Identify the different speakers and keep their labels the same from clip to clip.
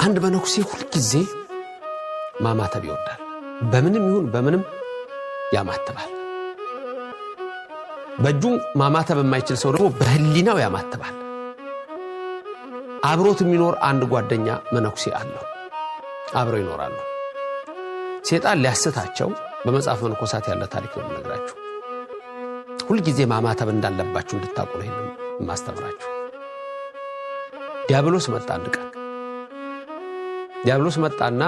Speaker 1: አንድ መነኩሴ ሁልጊዜ ማማተብ ይወዳል። በምንም ይሁን በምንም ያማትባል። በእጁ ማማተብ የማይችል ሰው ደግሞ በህሊናው ያማትባል። አብሮት የሚኖር አንድ ጓደኛ መነኩሴ አለው። አብረው ይኖራሉ። ሴጣን ሊያስታቸው፣ በመጽሐፍ መነኮሳት ያለ ታሪክ ነው የምነግራችሁ። ሁልጊዜ ማማተብ እንዳለባችሁ እንድታውቁ ነው ይሄንን የማስተምራችሁ። ዲያብሎስ መጣ። አንድ ቀን ዲያብሎስ መጣና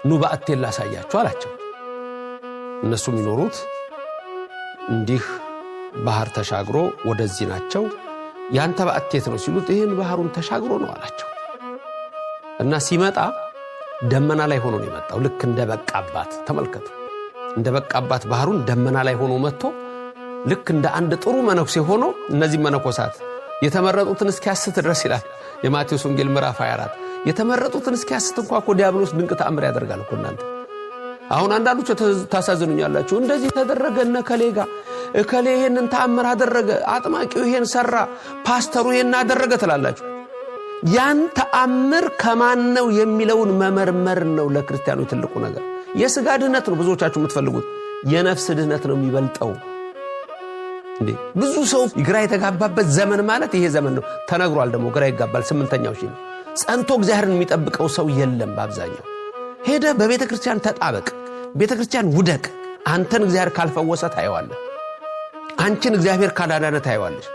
Speaker 1: "ኑ ባዕቴን ላሳያችሁ" አላቸው። እነሱ የሚኖሩት እንዲህ ባህር ተሻግሮ ወደዚህ ናቸው። "ያንተ ባዕት የት ነው?" ሲሉት "ይህን ባህሩን ተሻግሮ ነው" አላቸው። እና ሲመጣ ደመና ላይ ሆኖ ነው የመጣው። ልክ እንደ በቃ አባት፣ ተመልከቱ። እንደ በቃ አባት ባህሩን ደመና ላይ ሆኖ መጥቶ ልክ እንደ አንድ ጥሩ መነኩሴ ሆኖ እነዚህ መነኮሳት የተመረጡትን እስኪያስት ድረስ ይላል የማቴዎስ ወንጌል ምዕራፍ 24። የተመረጡትን እስኪያስት እንኳ እኮ ዲያብሎስ ድንቅ ተአምር ያደርጋል እኮ። እናንተ አሁን አንዳንዶች ታሳዝኑኛላችሁ። እንደዚህ ተደረገ፣ እነ እከሌ ጋ እከሌ ይሄንን ተአምር አደረገ፣ አጥማቂው ይሄን ሰራ፣ ፓስተሩ ይሄን አደረገ ትላላችሁ። ያን ተአምር ከማን ነው የሚለውን መመርመር ነው ለክርስቲያኖች ትልቁ ነገር። የስጋ ድህነት ነው ብዙዎቻችሁ የምትፈልጉት፣ የነፍስ ድህነት ነው የሚበልጠው። እንዴ፣ ብዙ ሰው ግራ የተጋባበት ዘመን ማለት ይሄ ዘመን ነው። ተነግሯል ደግሞ ግራ ይጋባል። ስምንተኛው ሺህ ነው። ጸንቶ እግዚአብሔርን የሚጠብቀው ሰው የለም። በአብዛኛው ሄደ በቤተ ክርስቲያን ተጣበቅ፣ ቤተ ክርስቲያን ውደቅ። አንተን እግዚአብሔር ካልፈወሰ ታየዋለህ። አንቺን እግዚአብሔር ካላዳነ ታየዋለሽ።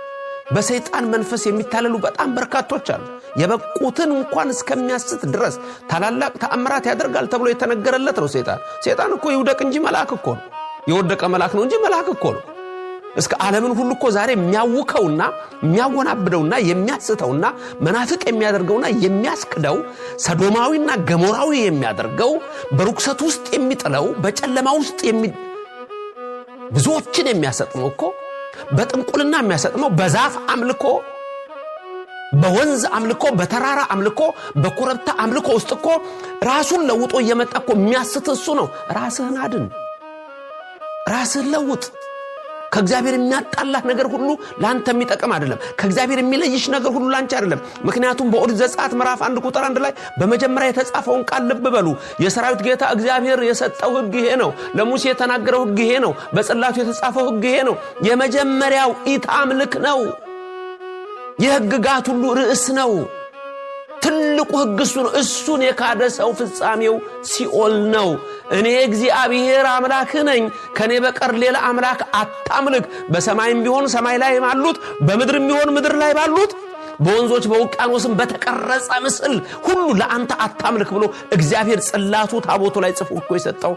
Speaker 1: በሰይጣን መንፈስ የሚታለሉ በጣም በርካቶች አሉ። የበቁትን እንኳን እስከሚያስት ድረስ ታላላቅ ተአምራት ያደርጋል ተብሎ የተነገረለት ነው ሰይጣን። ሰይጣን እኮ ይውደቅ እንጂ መልአክ እኮ ነው። የወደቀ መልአክ ነው እንጂ መልአክ እኮ ነው። እስከ ዓለምን ሁሉ እኮ ዛሬ የሚያውከውና የሚያወናብደውና የሚያስተውና መናፍቅ የሚያደርገውና የሚያስክደው፣ ሰዶማዊና ገሞራዊ የሚያደርገው፣ በርኩሰት ውስጥ የሚጥለው፣ በጨለማ ውስጥ ብዙዎችን የሚያሰጥመው እኮ፣ በጥንቁልና የሚያሰጥመው፣ በዛፍ አምልኮ፣ በወንዝ አምልኮ፣ በተራራ አምልኮ፣ በኮረብታ አምልኮ ውስጥ እኮ ራሱን ለውጦ እየመጣ እኮ የሚያስት እሱ ነው። ራስህን አድን፣ ራስህን ለውጥ። ከእግዚአብሔር የሚያጣላህ ነገር ሁሉ ለአንተ የሚጠቅም አይደለም። ከእግዚአብሔር የሚለይሽ ነገር ሁሉ ለአንቺ አይደለም። ምክንያቱም በኦሪት ዘጸአት ምዕራፍ 1 ቁጥር 1 ላይ በመጀመሪያ የተጻፈውን ቃል ልብ በሉ። የሰራዊት ጌታ እግዚአብሔር የሰጠው ሕግ ይሄ ነው። ለሙሴ የተናገረው ሕግ ይሄ ነው። በጽላቱ የተጻፈው ሕግ ይሄ ነው። የመጀመሪያው ኢታምልክ ነው። የሕግጋት ሁሉ ርዕስ ነው። ትልቁ ሕግ እሱ ነው። እሱን የካደ ሰው ፍጻሜው ሲኦል ነው። እኔ እግዚአብሔር አምላክህ ነኝ፣ ከእኔ በቀር ሌላ አምላክ አታምልክ። በሰማይም ቢሆን ሰማይ ላይ ባሉት፣ በምድርም ቢሆን ምድር ላይ ባሉት፣ በወንዞች በውቅያኖስም በተቀረጸ ምስል ሁሉ ለአንተ አታምልክ ብሎ እግዚአብሔር ጽላቱ ታቦቱ ላይ ጽፎ እኮ የሰጠው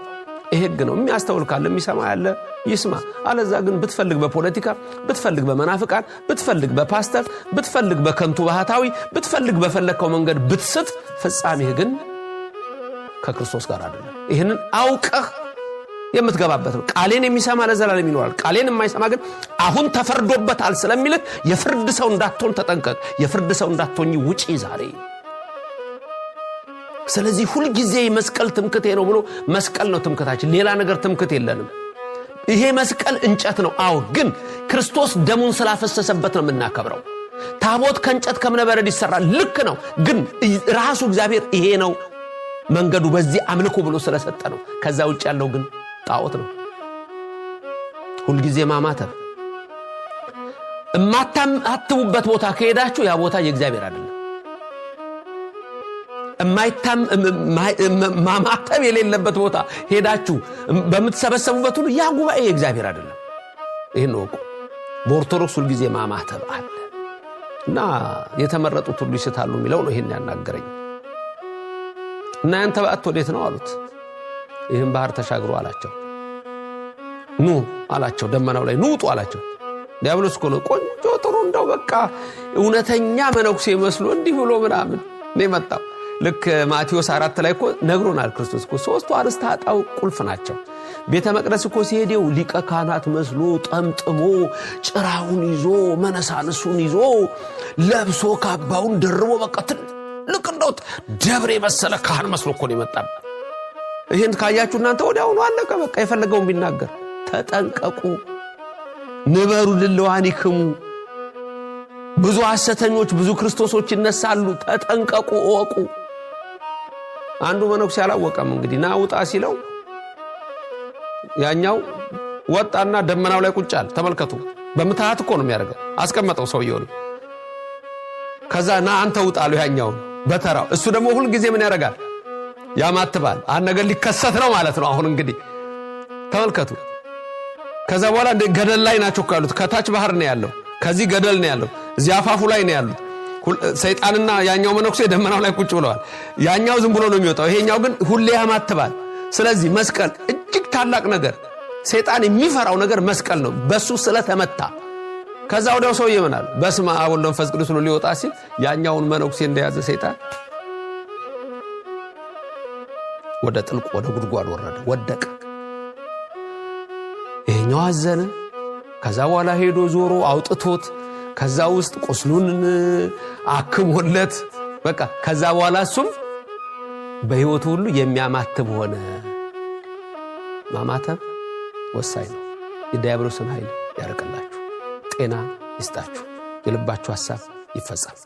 Speaker 1: ይህ ሕግ ነው። የሚያስተውል ካለ፣ የሚሰማ ያለ ይስማ። አለዛ ግን ብትፈልግ በፖለቲካ፣ ብትፈልግ በመናፍቃን፣ ብትፈልግ በፓስተር፣ ብትፈልግ በከንቱ ባህታዊ፣ ብትፈልግ በፈለግከው መንገድ ብትስት፣ ፍጻሜህ ግን ከክርስቶስ ጋር አይደለም። ይህንን አውቀህ የምትገባበት ነው። ቃሌን የሚሰማ ለዘላለም ይኖራል፣ ቃሌን የማይሰማ ግን አሁን ተፈርዶበታል ስለሚልህ የፍርድ ሰው እንዳትሆን ተጠንቀቅ። የፍርድ ሰው እንዳትሆኝ ውጪ ዛሬ። ስለዚህ ሁልጊዜ መስቀል ትምክቴ ነው ብሎ፣ መስቀል ነው ትምክታችን። ሌላ ነገር ትምክት የለንም። ይሄ መስቀል እንጨት ነው። አዎ፣ ግን ክርስቶስ ደሙን ስላፈሰሰበት ነው የምናከብረው። ታቦት ከእንጨት ከእብነበረድ ይሰራል። ልክ ነው። ግን ራሱ እግዚአብሔር ይሄ ነው መንገዱ፣ በዚህ አምልኮ ብሎ ስለሰጠ ነው። ከዛ ውጭ ያለው ግን ጣዖት ነው። ሁልጊዜ ማማተብ። የማታማትቡበት ቦታ ከሄዳችሁ ያ ቦታ የእግዚአብሔር አይደለም። ማማተብ የሌለበት ቦታ ሄዳችሁ በምትሰበሰቡበት ሁሉ ያ ጉባኤ የእግዚአብሔር አይደለም። ይህን እወቁ። በኦርቶዶክስ ሁልጊዜ ማማተብ አለ እና የተመረጡት ሁሉ ይስታሉ የሚለው ነው ይህን ያናገረኝ። እና "ያንተ በዓት ወዴት ነው?" አሉት። "ይህን ባህር ተሻግሮ" አላቸው። "ኑ" አላቸው። ደመናው ላይ "ኑ ውጡ" አላቸው። ዲያብሎስ እኮ ነው። ቆንጆ ጥሩ እንደው በቃ እውነተኛ መነኩሴ መስሎ እንዲህ ብሎ ምናምን ነው የመጣው። ልክ ማቴዎስ 4 ላይ እኮ ነግሮናል ክርስቶስ እኮ፣ ሶስቱ አርእስተ ኃጣውእ ቁልፍ ናቸው። ቤተ መቅደስ እኮ ሲሄደው ሊቀ ካህናት መስሎ ጠምጥሞ፣ ጭራውን ይዞ፣ መነሳንሱን ይዞ፣ ለብሶ፣ ካባውን ደርቦ፣ በቃ ትልቅ እንደው ደብር የመሰለ ካህን መስሎ እኮ ነው የመጣ። ይህን ካያችሁ እናንተ ወዲያውኑ አለቀ በቃ፣ የፈለገውን ቢናገር። ተጠንቀቁ። ንበሩ ድልዋኒክሙ፣ ብዙ ሐሰተኞች ብዙ ክርስቶሶች ይነሳሉ። ተጠንቀቁ፣ እወቁ። አንዱ መነኩሴ አላወቀም። እንግዲህ ና ውጣ ሲለው ያኛው ወጣና ደመናው ላይ ቁጭ አለ። ተመልከቱ፣ በምትሃት እኮ ነው የሚያደርገው። አስቀመጠው ሰውየውን። ከዛ ና አንተ ውጣ አለው ያኛውን በተራው። እሱ ደግሞ ሁልጊዜ ምን ያደርጋል? ያማትባል። አንድ ነገር ሊከሰት ነው ማለት ነው። አሁን እንግዲህ ተመልከቱ። ከዛ በኋላ እንደ ገደል ላይ ናቸው እኮ ያሉት። ከታች ባህር ነው ያለው፣ ከዚህ ገደል ነው ያለው፣ እዚህ አፋፉ ላይ ነው ያሉት። ሰይጣንና ያኛው መነኩሴ ደመናው ላይ ቁጭ ብለዋል። ያኛው ዝም ብሎ ነው የሚወጣው፣ ይሄኛው ግን ሁሌ ያማትባል። ስለዚህ መስቀል እጅግ ታላቅ ነገር፣ ሰይጣን የሚፈራው ነገር መስቀል ነው፣ በሱ ስለተመታ። ከዛ ወዲያው ሰውዬ ምን አለ? በስመ አብ ወወልድ ወመንፈስ ቅዱስ ብሎ ሊወጣ ሲል ያኛውን መነኩሴ እንደያዘ ሰይጣን ወደ ጥልቅ ወደ ጉድጓድ ወረደ፣ ወደቀ። ይሄኛው አዘነ። ከዛ በኋላ ሄዶ ዞሮ አውጥቶት ከዛ ውስጥ ቁስሉን አክሞለት በቃ ከዛ በኋላ እሱም በሕይወቱ ሁሉ የሚያማትብ ሆነ። ማማተብ ወሳኝ ነው። የዲያብሎስን ኃይል ያርቅላችሁ፣ ጤና ይስጣችሁ፣ የልባችሁ ሐሳብ ይፈጸም።